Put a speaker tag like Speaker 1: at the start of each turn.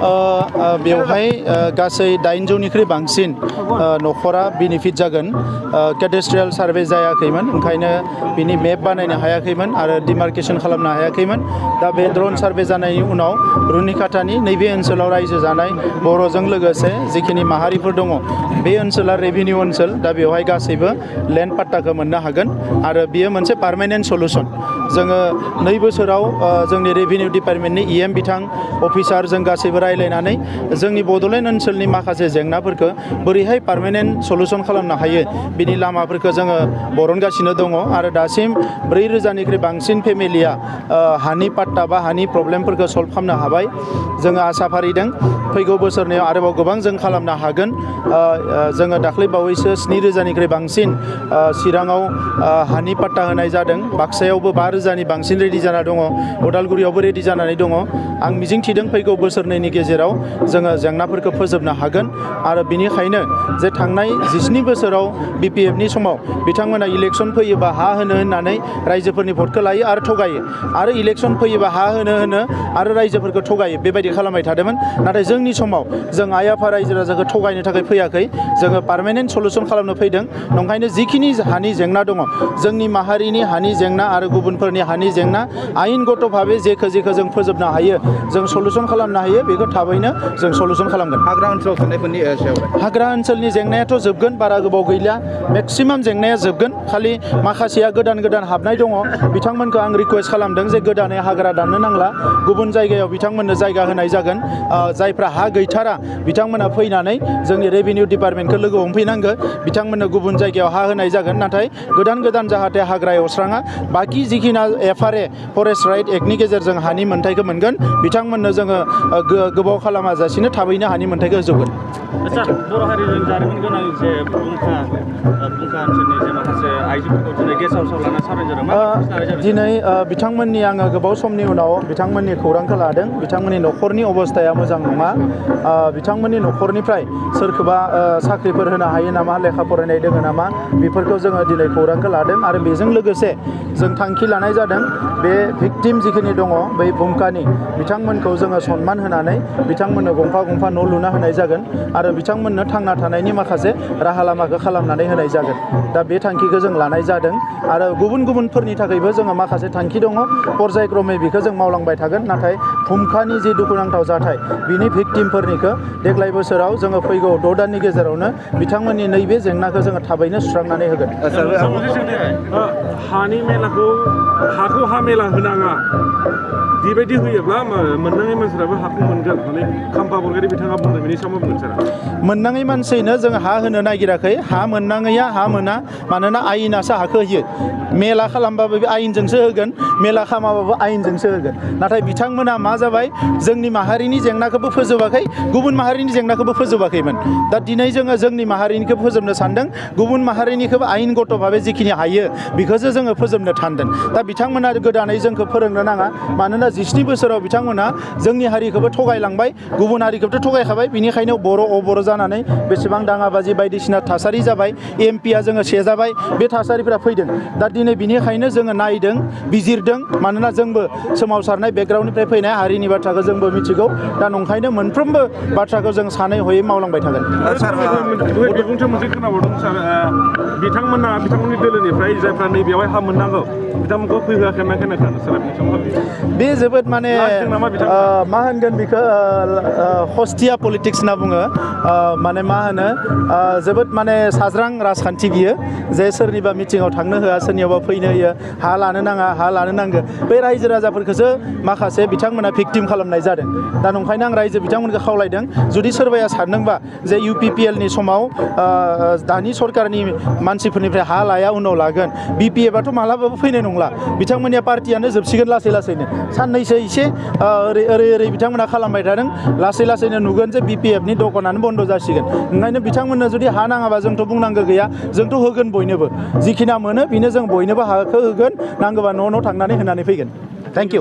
Speaker 1: बेवहाय गासै 800निख्रुइ बांसिन नखरा बेनिफिट जागोन केडेस्ट्रियेल सार्भे जायाखैमोन ओंखायनो बिनि मेप बानायनो हायाखैमोन आरो डिमार्केसन खालामनो हायाखैमोन दा बे ड्रोन सार्भे जानायनि उनाव रुनिकाटानि नैबे ओनसोलाव रायजो जानाय बर'जों लोगोसे जिखिनि माहारिफोर दङ बे ओनसोला रेभिनिउ ओनसोल दा बेवहाय गासैबो लेन्ड पाट्टाखौ मोननो हागोन आरो बियो मोनसे पार्मानेन्ट सलुसन जोङो 2 बोसोराव जोंनि रेभिनिउ डिपार्टमेन्टनि इएम बिथां अफिसार जों गासैबो रायलायनानै जोंनि बड'लेण्ड ओनसोलनि माखासे जेंनाफोरखौ बोरैहाय पार्मानेन्ट सलुसन खालामनो हायो बिनि लामाफोरखौ जोङो बरनगासिनो दङ आरो दासिम 4000निख्रुइ बांसिन फेमिलिया हानि पाट्टा बा हानि प्रब्लेमफोरखौ सल्भ खालामनो हाबाय जोङो आसा फारिदों फैगौ बोसोरनियाव आरोबाव गोबां जों खालामनो हागोन जोङो दाख्लै बावैसो 7000निख्रुइ बांसिन चिराङाव हानि पाट्टा होनाय जादों बाक्सायावबो 5000नि बांसिन रेडि जाना दङ उदालगुरियावबो रेडि जानानै दङ आं मिजिंथिदों फैगौ बोसोरनैनि गेजेराव जोङो जेंनाफोरखौ फोजोबनो हागोन आरो बिनिखायनो जे थांनाय 17 बोसोराव बिपिएफनि समाव बिथांमोना इलेक्सन फैयोबा हा होनो होननानै रायजोफोरनि भटखौ लायो आरो थगायो आरो इलेक्सन फैयोबा हा होनो आरो रायजोफोरखौ थगायो बेबायदि खालामबाय थादोंमोन नाथाय जोंनि समाव जों आइ आफा रायजो राजाखौ थगायनो थाखाय फैयाखै जोङो पार्मानेन्ट सलुसन खालामनो फैदों नंखायनो जिखिनि हानि जेंना दङ जोंनि माहारिनि हानि जेंना आरो गुबुनफोरनि हानि जेंना आयेनगत भाबै जेखौ जों फोजोबनो हायो जों सलुसन खालामनो हायो बेखौ थाबैनो जों सलुसन खालामगोन
Speaker 2: हाग्रा ओनसोलाव थानायफोरनि सायाव
Speaker 1: हाग्रा ओनसोलनि जेंनायाथ' जोबगोन बारा गोबाव गैला मेक्सिमाम जेंनाया जोबगोन खालि माखासेया गोदान हाबनाय दङ बिथांमोनखौ आं रिक्वेस्ट खालामदों जे गोदानै हाग्रा दाननो नांला गुबुन जायगायाव बिथांमोननो जायगा होनाय जागोन जायफ्रा हा गैथारा बिथांमोना फैनानै जोंनि रेभिनिउ डिपार्टमेन्टखौ लोगो हमफैनांगौ बिथांमोननो गुबुन जायगायाव हा होनाय जागोन नाथाय गोदान जाहाथे हाग्रा एवस्राङा बाखि जिखिना FRA फरेस्ट राइट एक्टनि गेजेरजों हानि मोन्थाइखौ मोनगोन बिथांमोननो जोङो गोबाव खालामाजासिनो थाबैनो हानि मोन्थाइखौ होजोबगोन
Speaker 3: आच्छा बर' हारिजों जारिमिन गोनां जे बुंखा ओनसोलनि जे माखासे आइजोफोरखौ दिनै गेस्ट हाउसाव लाना सावरायजादों
Speaker 1: दिनै बिथांमोननि आङो गोबाव समनि उनाव बिथांमोननि खौरांखौ लादों बिथांमोननि न'खरनि अबस्थाया मोजां नङा बिथांमोननि न'खरनिफ्राय सोरखौबा साख्रिफोर होनो हायो नामा लेखा फरायनाय दङ नामा बेफोरखौ जोङो दिनै खौरांखौ लादों आरो बेजों लोगोसे जों थांखि लानाय जादों बे भिक्टिम जिखिनि दङ बै भुमकानि बिथांमोनखौ जोङो सनमान होनानै बिथांमोननो गंफा न' लुना होनाय जागोन आरो बिथांमोननो थांना थानायनि माखासे राहा लामाखौ खालामनानै होनाय जागोन दा बे थांखिखौ जों लानाय जादों आरो गुबुनफोरनि थाखायबो जोङो माखासे थांखि दङ पर्यायक्रमै बेखौ जों मावलांबाय थागोन नाथाय भुमकानि जि दुखुनांथाव जाथाय बिनि भिक्टिमफोरनिखौ देग्लाय बोसोराव जोङो फैगौ 6 दाननि गेजेरावनो बिथांमोननि नैबे जेंनाखौ जोङो थाबैनो सुस्रांनानै होगोन
Speaker 3: हानि मेलाखौ हाखौ हा मेला होनाङा बेबायदि होयोब्ला मोननाङै मानसिफ्राबो हाखौ मोनगोन माने खाम्फा बरगयारि बिथाङा बुंदों बेनि सायाव मा बुंगोन सारा
Speaker 1: मोननाङै मानसिनो जों हा होनो नागिराखै हा मोननाङैया हा मोना मानोना आयेनासो हाखौ होयो मेला खालामबाबो बे आयेनजोंसो होगोन मेला खालामाबाबो आयेनजोंसो होगोन नाथाय बिथांमोना मा जाबाय जोंनि माहारिनि जेंनाखौबो फोजोबाखै गुबुन माहारिनि जेंनाखौबो फोजोबाखैमोन दा दिनै जोङो जोंनि माहारिनिखौ फोजोबनो सानदों गुबुन माहारिनिखौबो आयेनगत भाबै जिखिनि हायो बेखौसो जोङो फोजोबनो सानदों दा बिथांमोना गोदानै जोंखौ फोरोंनो नाङा मानोना 17 बोसोराव बिथांमोना जोंनि हारिखौबो थगायलांबाय गुबुन हारिखौबोथ' थगायखाबाय बिनिखायनो बर' जानानै बेसेबां दाङाबाजि बायदिसिना थासारि जाबाय एमपिया जोङो सेजाबाय बे थासारिफोरा फैदों दा दिनै बिनिखायनो जोङो नायदों बिजिरदों मानोना जोंबो सोमावसारनाय बेकग्राउन्डनिफ्राय फैनाय हारिनि बाथ्राखौ जोंबो मिथिगौ दा नंखायनो मोनफ्रोमबो बाथ्राखौ जों सानै हयै मावलांबाय थागोन
Speaker 3: बिबुंथि मोनसे खोनाबावदों सार बिथांमोननि दोलोनिफ्राय जायफ्रा नैबेयावहाय हा मोननांगौ बिथांमोनखौ फैहोआखै ना खोनाखानो सार
Speaker 1: बे जोबोद माने मा होनगोन बेखौ हस्टिया पलिटिक्स होनना बुङो माने मा होनो जोबोद माने साज्रां राजखान्थि बियो जे सोरनिबा मिटिङाव थांनो होआ सोरनियावबा फैनो होयो हा लानो नाङा हा लानो नांगौ बै रायजो राजाफोरखौसो माखासे बिथांमोना भिक्टिम खालामनाय जादों दा नंखायनो आं रायजो बिथांमोनखौ खावलायदों जुदि सोरबाया सानदोंबा जे UPPLनि समाव दानि सरकारनि मानसिफोरनिफ्राय हा लाया उनाव लागोन BPFआथ' मालाबाबो फैनाय नंला बिथांमोननिया पार्टियानो जोबसिगोन लासैनो साननैसो एसे ओरै बिथांमोना खालामबाय थादों लासैनो नुगोन जे BPFनि दखानानो बन्द जासिगोन ओंखायनो बिथांमोननो जुदि हा नाङाबा जोंथ' बुंनांगौ गैया जोंथ' होगोन बयनोबो जिखिना मोनो बेनो जों बयनोबो हाखौ होगोन नांगौबा न' थांनानै होनानै फैगोन थेंक इउ